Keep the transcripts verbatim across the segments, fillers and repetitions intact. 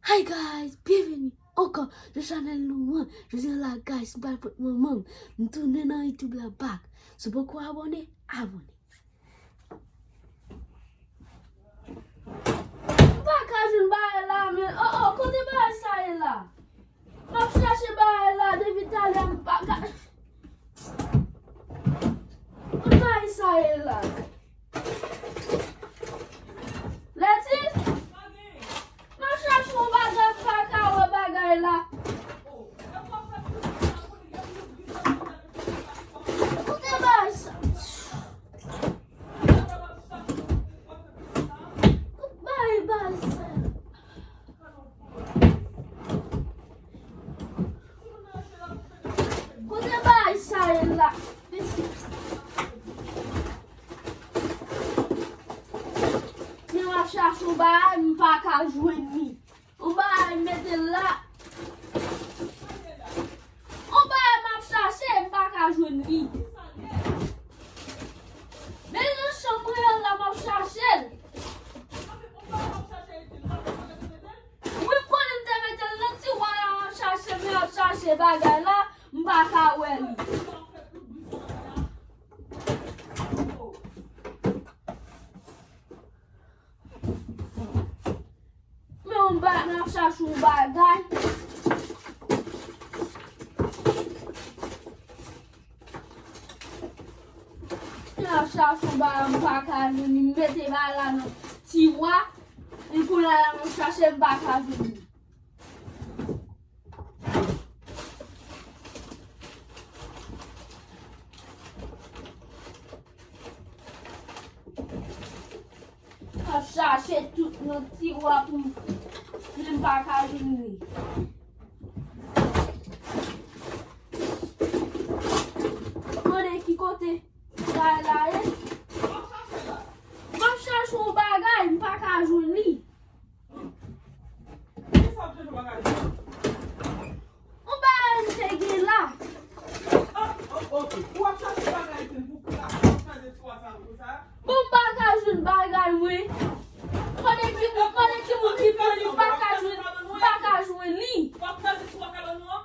Hi guys, byenveni ankò sou chanèl nou an. Jodi a la guys, m pral pot manman m. M tounen nan YouTube la back. Si w poko abòne, abòne. M pa ka jwenn bagay la, men. Oh, oh, kote bagay sa ye la? M ap chache bagay la depi talè, m pa ka. Kote bagay sa ye la? Lètis? M ap chache yon bagay, m pa ka wè bagay la. Kote bagay sa? Bay, bay, sè. Kote bay sa ye la? Men m ap chache yon bagay, m pa ka jwenn li. Yon bagay m mete l la. Yon bagay m ap chache, m pa ka jwenn li. Men nan chanm mwen an la, m ap chache l. Wi, m konnen m te mete l nan tiwa la, m ap chache, m ap chache bagay la, m pa ka wè li. Men yon ba-, m ap chache yon bagay. M ap chache yon bagay, m pa ka jwenn li. M mete bagay la nan tiwa. E kounye a la, m ap chache, m pa ka jwenn li. M ap chache tout nan tiwa pou m, men m pa ka jwenn li. Mande ki kote bagay la ye. M ap chache yon bagay, m pa ka jwenn li. Kisa w ap chache bagay? Yon bagay m te gen la. Ah, o-, ok. Ou ap chache bagay pou, pou kraze, pou kraze tiwa sa, pou sa? Bon, m pa ka jwenn bagay mwen. Konnen ki moun, konnen ki moun ki pran li, m pa ka jwenn, m pa ka jwenn li. W ap kraze tiwa kabann ou an?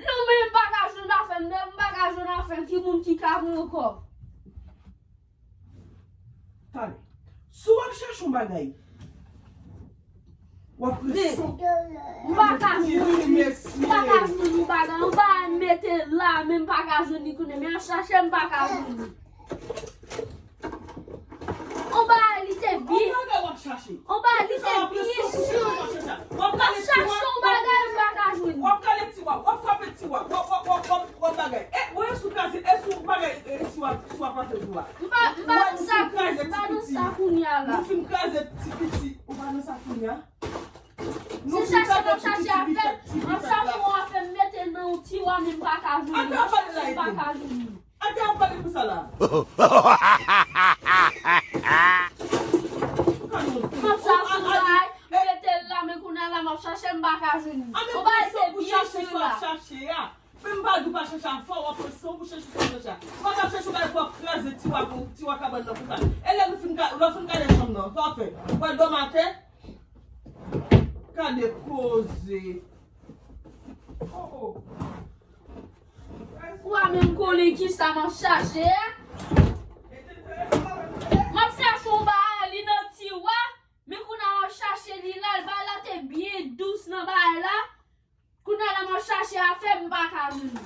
Non, men m pa ka jwenn afè m, m pa ka jwenn afè ki moun ki ka pran ankò. Talè. Si w ap chache yon bagay, w ap rete. M pa ka jwenn li, m pa ka jwenn yon bagay, yon bagay m mete la, men m pa ka jwenn li kounye a, men ap chache, m pa ka jwenn li. Yon bagay li te byen. Yon bagay w ap chache. Yon bagay li te byen si. M ap chache yon bagay, m pa ka jwenn li. W ap kale tiwa, w ap frape tiwa, w ap, w ap, w ap, w ap, w ap bagay. E, w wè si w kraze, e si w bagay, e, tiwa, tiwa pase sou la. M pa, m pa nan sa, m pa nan sa kounye a la. Nou fin kraze ti piti. Ou pa nan sa kounye a? Se chache m ap chache afè m. M ap chache yon afè m mete nan yon tiwa, men m pa ka jwenn li. M ap chache, m pa ka jwenn li. Atè ap pale pou sa la. M ap chache yon bagay, m mete l la, men kounye a la, m ap chache, m pa ka jwenn li. Yon bagay te byen si la. Chache a. Men m pa di w pa chache a fò, w ap pran san w pou chache sa w chache a. Ou pa ka chache yon bagay pou w ap kraze tiwa, tiwa kabann nan pou sa. E lè nou fin ka, lè w fin gade chanm nan, sa w ap fè? W al dòmi atè? Gade koze. Oh, oh. Ou pa menm konnen kisa m ap chache a? M ap chache yon bagay, li nan tiwa. Men kounye a m ap chache li la, bagay la te byen dous nan bagay la. Kounye a la m ap chache afè m, m pa ka jwenn li.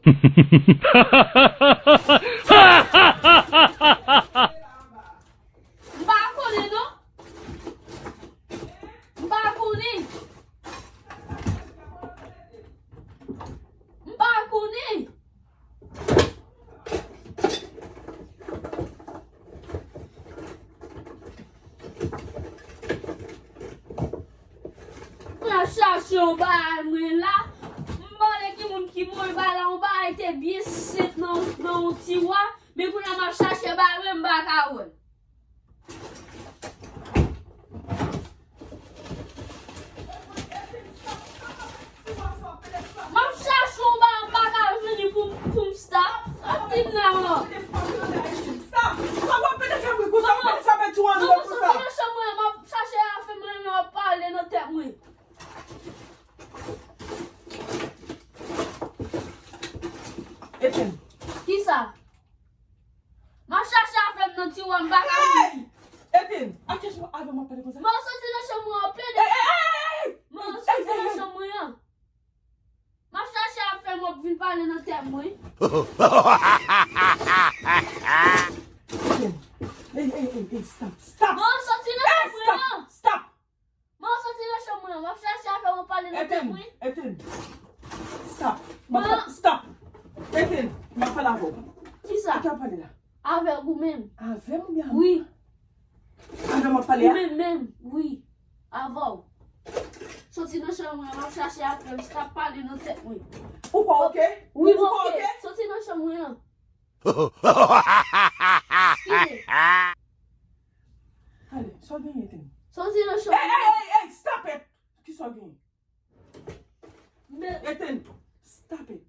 M pa konnen non. M pa konnen. M pa konnen. Mwen ap chache yon bagay mwen la. M pa konnen ki moun ki voye bagay la, yon bagay te byen senp nan, nan yon tiwa. Men kounye a m ap chache bagay mwen, m pa ka wè l. M ap chache yon bagay, m pa ka jwenn li pou, pou m stop. Kisa? M ap chache afè m nan tiwa, m pa ka jwenn. Hey! Eten, a kiyès avè m w ap pale konsa? Mwen soti nan chanm mwen an plede. Hey, hey, hey, hey! Mwen soti nan chanm mwen an. M ap chache afè m w ap vin pale nan tèt mwen. Eten, hey, hey, hey, hey, stop, stop. Mwen soti nan chanm mwen an. Stop. Mwen soti nan chanm mwen an, m ap chache afè mwen pale nan tèt mwen. Eten, Eten. Stop. Mwen stop. Eten, m ap pale avè w. Kisa? Ak ki w ap pale la? Avèk ou menm. Avè m oubyen avè w? Wi. Avè m w ap pale a? Ou menm menm, wi. Avè w. Soti nan chanm mwen an, m ap chache afè m, stop pale nan tèt mwen. Ou pa oke? Wi, m oke. Soti nan chanm mwen an. Eskize. Ale, sa w genyen, Eten? Soti nan chanm mwen. Hey, hey, hey, hey, stop it! Kisa w genyen? Eten, stop it!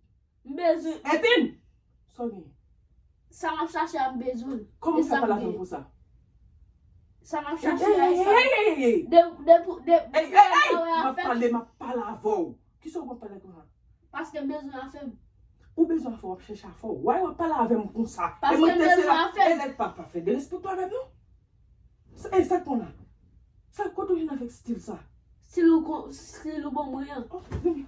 M bezwen. Eten! Sa w genyen? Sa m ap chache a, m bezwen l. Kòman w fè pale avè m konsa? Sa m ap chache a, e sa. Hey, hey, hey, hey, hey! De, de, de, de, hey, hey, hey! M ap pale, m ap pale avè w. Kisa w ap pale konsa? Paske m bezwen afè m. Ou bezwen afè w, w ap chèche afè w. Why w ap pale avè m konsa? Paske m bezwen afè m. E mwen te se la, e lè pa, pa fè derespekte avè m, non. Sa, e sa k pran la? Sa, kote w jwenn avèk stil sa? Stil ou kon, stil ou ban mwen an. Oh, vini.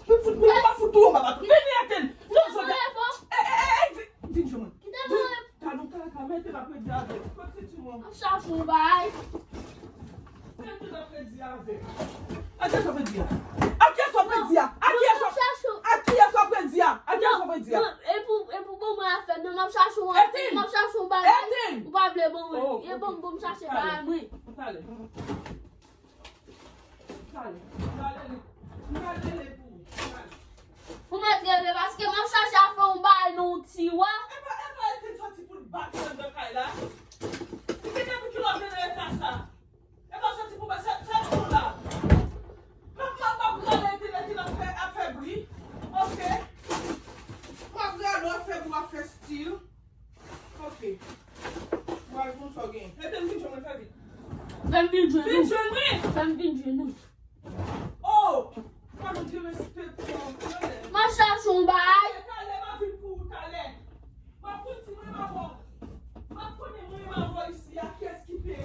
Vini, fout, vini, pa fout ou anba baton. Vini, Eten. Non, Jodya. E, e, e, e, vin, vin jwenn mwen. Kite mwen. Gade yon kaka, mete la predi avè. Kot se ti mwen? M ap chache yon bagay. Mete la predi avè. A kiyès w ap predi a? A kiyès w ap predi a? A kiyès w ap predi a? A kiyès w ap predi a? Non, non, e pou, e pou ban mwen afè m nan, m ap chache yon afè, m ap chache yon bagay. Eten! Ou pa vle ban mwen. Oh, e ban m, ban m chache bagay mwen. Talè. Talè. M pral rele, m pral rele pou ou. Talè. Ou mèt rele paske m ap chache afè yon bagay nan yon tiwa. E pa, e pa Eten soti pou l bat mwen anndan kay la. Li gentan pou kilòt nan eta sa. E pa soti pou bat, sa, sa nou la. M ap, m ap, m ap rale Eten, Eten ap fè, ap fè bri. Oke. M ap rale w ap fè bri, w ap fè stil. Oke. Mwen al konn sa w genyen. Eden, vin jwenn mwen, fè vit. Fè m vin jwenn ou. Vin jwenn mwen. Fè m vin jwenn ou. Oh! Fò nou derespekte yon frè. M ap chache yon bagay. Talè, talè, m ap vin pou ou talè. M ap konn si mwen m avè w. M ap konnen mwen m avè w isi a, kiyès ki peye.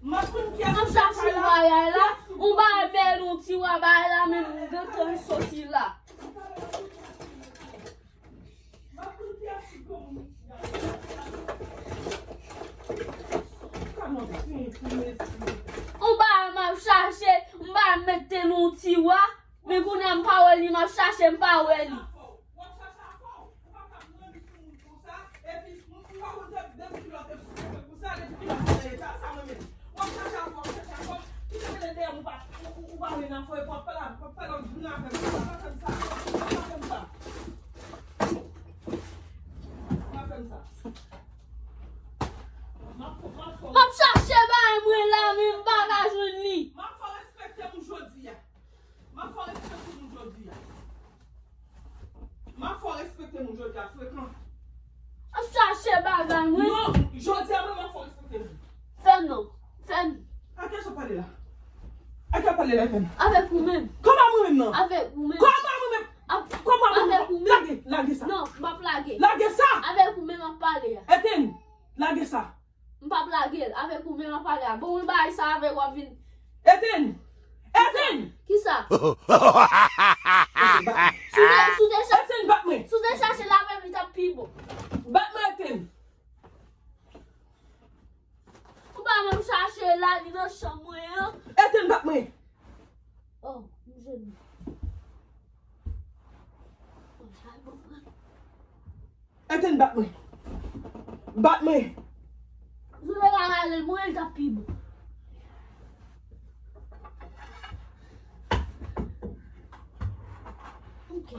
M ap konn kiyès ki peye. M ap chache yon bagay la. Yon bagay bèl, yon tiwa bagay la, men m gentan soti la. Yon bagay m ap chache, m pa mete nan yon tiwa, men kounye a m pa wè li, m ap chache, m pa wè li. W ap chache afè w, w pa ka mande sou moun konsa, epi m, m pa konn depi kilè w te fouke konsa, depi kilè w te nan eta sa, mwen menm. W ap chache afè w, chache afè w, kite mete dèyè m, ou pa, ou, ou, ou pa vin nan foye, w ap pale, w ap pale, w ap vin avè m, w pa fè m sa, w pa fè m sa. W pa fè m sa. M ap fè, m ap fè. M ap chache bagay mwen la, men m pa ka jwenn li. M ap fè w respekte m jodi a. M ap fè w respekte m jodi a. M ap fè w respekte m jodi a, frekan. M ap chache bagay mwen. Non, jodi a mwen m ap fè w respekte m. Fè non, fè non. A kiyès w ap pale la? A kiyès w ap pale la, Eden? Avèk ou menm. Kòman mwen menm nan? Avèk ou menm. Kòman mwen menm? Kòman mwen menm? Avèk ou menm. Lage, lage sa. Non, m p ap lage. Lage sa. Avèk ou menm m ap pale a. Eden, lage sa. M p ap lage l. Avèk ou menm ap pale a. Bon, mwen bay sa avèk w ap vin. Eden! Eden! Kisa? Eden, bat mwen. Si w te, si w te cha-, Eden, bat mwen. Si w te chache l avè m, li t ap pi bon. Bat mwen, Eden. Ou pa menm chache la, li nan chanm mwen an. Eden, bat mwen. Oh, m jwenn li. Eden, bat mwen. Bat mwen. Si w te ka rale l, mwen, li t ap pi bon. Ok.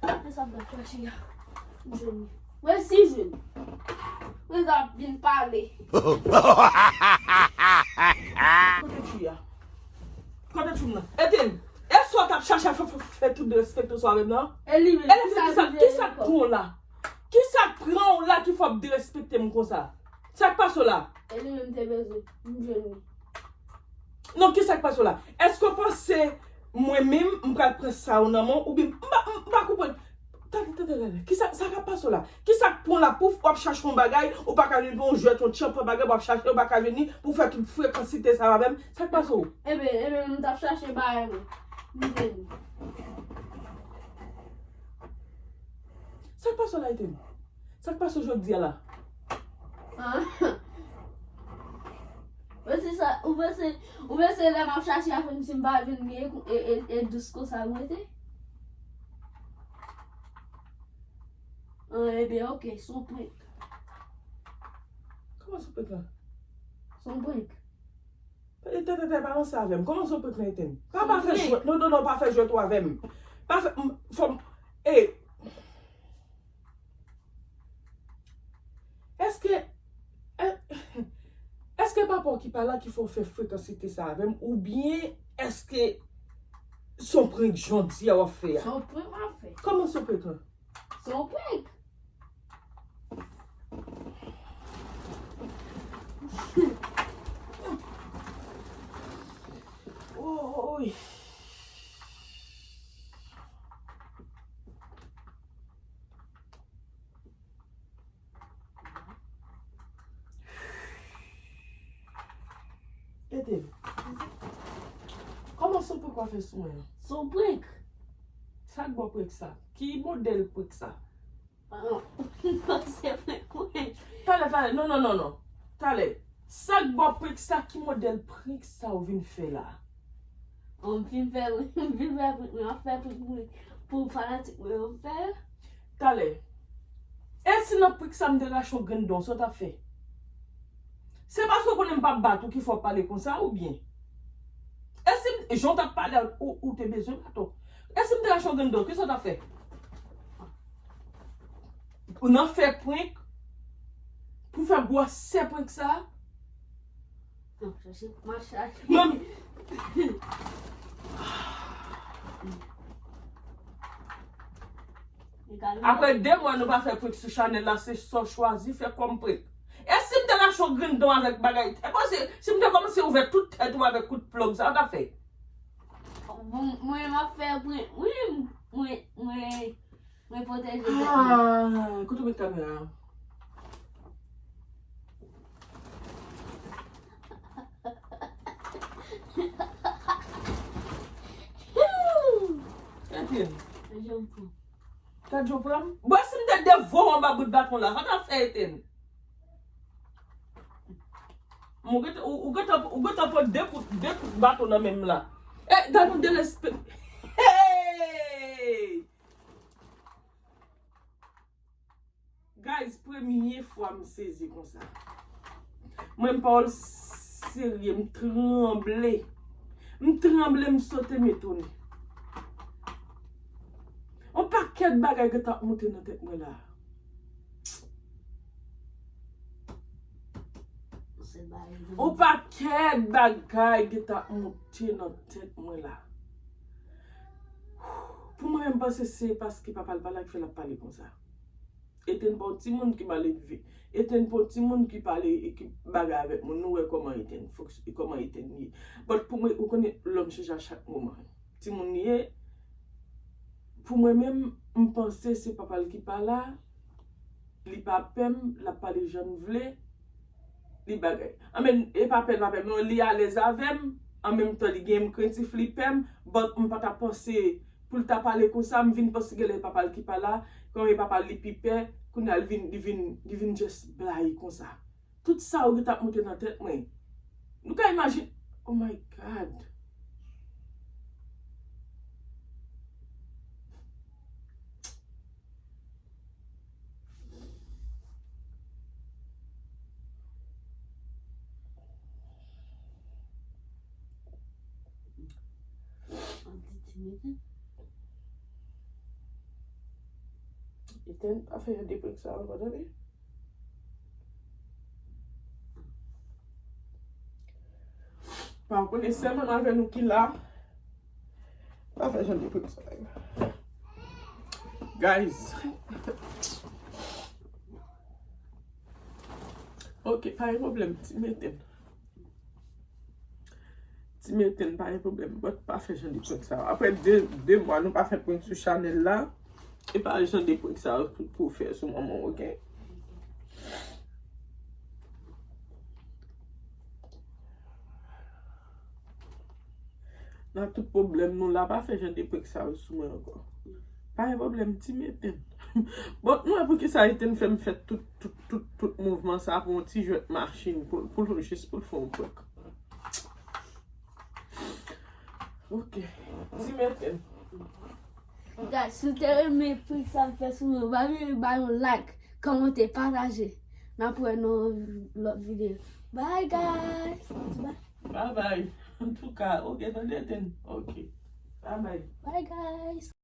Men sa m t ap chache a. M jwenn li. Mwen si jwenn. Mwen t ap vin pale. Kote Tchou a? Kote Tchou nan? Eden, e sa w t ap chache fè, fè, fè tout derespekte w sa avè m nan? E li menm, e kisa, kisa k pran w la? Kisa k pran w la ki fè w ap derespekte m konsa? Sa k pase w la? E li menm te bezwen, m jwenn li. Non, kisa k pase w la? Èske w panse mwen menm, m pral pran sa yo nan men w, oubyen m pa, m pa konprann. Tande, tande, Kisa, sa k ap pase w la? Kisa k pran w la pou w ap chache yon bagay, ou pa ka vin pran yon jwèt, yon tchanpan bagay, w ap chache, ou pa ka vini pou fè tout frekansite sa avè m? Sa k pase w? Eben, eben, m t ap chache bagay mwen. M te di. Sa k pase w la, Eten? Sa k pase w jodi a la? Ah. Ou panse sa, ou panse, ou panse lè m ap chache avè m, si m pa jwenn li, e, e, e dous konsa m rete? Ah, ebyen, oke, s on prank. Kòman s on prank la? S on prank. Tètètè, pa ranse avè m. Kòman s on prank la, Eten? Pa, pa fè jwèt. Non, non, non, pa fè jwèt ou avè m. Pa fè, m, fò m, e. Èske, è-, èske papa w ki pa la ki fè w fè frekansite sa avè m, oubyen èske s on prank jodi a w ap fè a? S on prank m ap fè. Kòman s on prank lan? S on prank. Woy. Ete, kòman s on prank w ap fè sou mwen an? S on prank. Sa k ba w prank sa? Ki modèl prank sa? Ah, se prank mwen. Talè, talè, non, non, non, non. Talè, sa k ba w prank sa? Ki modèl prank sa w vin fè la? Oh, m fin fè, m fin fè prank mwen, m ap fè prank mwen pou fanatik mwen yo fè. Talè. E si nan prank sa m te rache yon grenn dan w, sa w t ap fè? Se paske w konnen m p ap bat ou ki fè w pale konsa, oubyen? E si m, jan w t ap pale a, ou, ou te bezwen bat ou? E si m te rache yon grenn dan w, kisa w t ap fè? Ou nan fè prank pou fè gwosè prank sa? Non, chache, m ap chache. Non. Apre de mwa nou pa fè prank sou chanèl la, se sa w chwazi fè kòm prank. E si m te rache yon grenn dan w avèk bagay? E bon, se, si m te kòmanse ouvè tout tèt ou avèk kout plòg, sa w t ap fè? Bon, mwen, m ap fè prank. Wi, mwen, mwen, mwen pwoteje tèt mwen. Ah, kote w met kamera a? Eten. Gad jan w pran m. Bon, si m te devore w anba bout baton la, sa w t ap fè, Eten? Ou gentan, ou, ou gentan, ou gentan pran de kout, de kout baton nan men m la. E, gad yon derespè. Hey! Guys, premye fwa m sezi konsa. Mwen, m pa w serye, m tranble. M tranble, m sote, m etone. On pakèt bagay gentan ap monte nan tèt mwen la. On pakèt bagay gentan ap monte nan tèt mwen la. Pou mwen menm, m panse se paske papa l pa la ki fè l ap pale konsa. Eten pa yon timoun ki mal elve. Eten pa yon timoun ki pale e ki bagay avèk moun. Nou wè kòman Eten fonksyone, kòman Eten ye. But pou mwen, ou konnen lòm chanje a chak moman. Timoun li ye. Pou mwen menm, m panse se papa l ki pa la. Li pa pè m, l ap pale jan l vle. Li bagay. Anben, e pa pè l, pa pè m, non, li alèz avè m. An menm tan, li gen m krentif, li pè m. But m pa t ap panse pou l ta pale konsa, m vin panse genlè e papa l ki pa la. Kòm e papa l li pi pè, kounye a li vin, li vin, li vin just blayi konsa. Tout sa yo gentan ap monte nan tèt mwen. Nou ka imajine, oh my God. Eten, pa fè jan de prank sa ankò, tande. Pa konnen sèl mwen avè nou ki la. Pa fè jan de prank sa yo. Guys. Ok, pa gen pwoblèm, ti meten. Ti meten, pa gen pwoblèm. But pa fè jan de prank sa yo. Apre de, de mwa nou pa fè prank sou chanèl la. E pa jan de prank sa yo pou, pou fè sou manman, oke? Nan tout pwoblèm nou la, pa fè jan de prank sa yo sou mwen ankò. Pa gen pwoblèm, ti m Eten. Bon, nou wè poukisa Eten fè m fè tout, tout, tout, tout mouvman sa pou yon ti jwèt machin, pou, pou, pou, jis pou l fè yon prank. Ok. Ti m Eten. Guys, si w te renmen prank sa m fè sou mwen, ba m ba yon like, kòmante, pataje. N ap wè nan lòt videyo. Bye guys. Bye. Bye bye. Antouka, ok, tande Eten. Ok. Bye bye. Bye guys.